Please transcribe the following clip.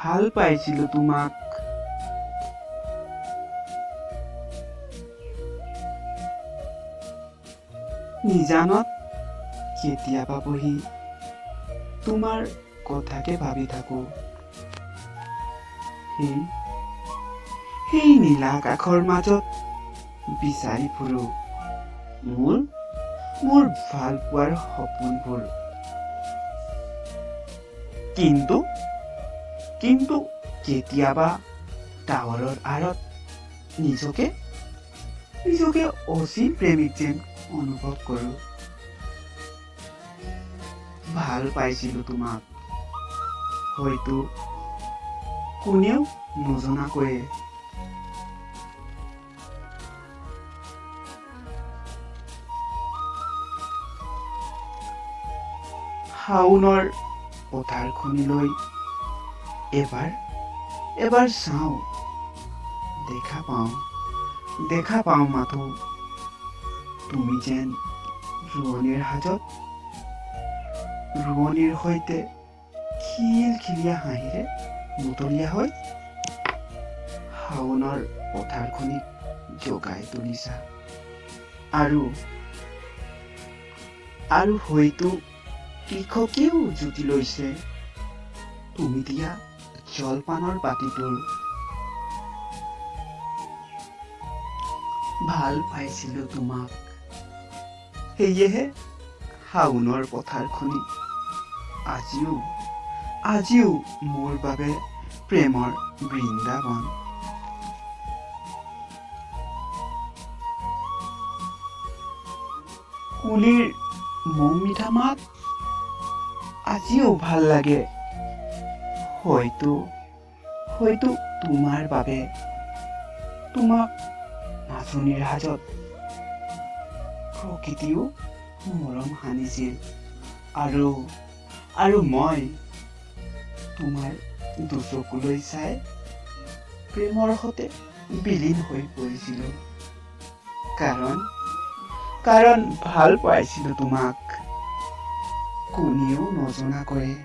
ভাল পাইছিলোঁ তোমাক। নিজানত কেতিয়াবা বহি তোমাৰ কথাকে ভাবি থাকো। সেই নীলা আকাশৰ মাজত বিচাৰি ফুৰো মোৰ মোৰ ভাল পোৱাৰ সপোনবোৰ। কিন্তু কিন্তু কেতিয়াবা টাৱাৰৰ আঁৰত নিজকে নিজকে অচিন প্ৰেমিক যেন অনুভৱ কৰোঁ। ভাল পাইছিলোঁ তোমাক, হয়তো কোনেও নজনাকৈয়ে। শাওনৰ পথাৰখনিলৈ এবাৰ এবাৰ চাওঁ, দেখা পাওঁ দেখা পাওঁ মাথো তুমি যেন ৰোৱনীৰ সাজত ৰোৱনীৰ সৈতে খিলখিলীয়া হাঁহিৰে মতলীয়া হৈ শাওনৰ পথাৰখনিক জগাই তুলিছা। আৰু আৰু হয়তো কৃষকেও জুতি লৈছে তুমি দিয়া জলপানৰ বাতিটোৰ। ভাল পাইছিলো তোমাক, সেয়েহে শাওনৰ পথাৰখনি আজিও আজিও মোৰ বাবে প্ৰেমৰ বৃন্দাবন। কুলিৰ মৌ মিঠা মাত আজিও ভাল লাগে, হয়তো হয়তো তোমাৰ বাবে। তোমাক নাচনীৰ সাজত প্ৰকৃতিও মৰম সানিছিল আৰু আৰু মই তোমাৰ দুচকুলৈ চাই প্ৰেমৰ সতে বিলীন হৈ পৰিছিলো। কাৰণ কাৰণ ভাল পাইছিলো তোমাক, কোনেও নজনাকৈয়ে।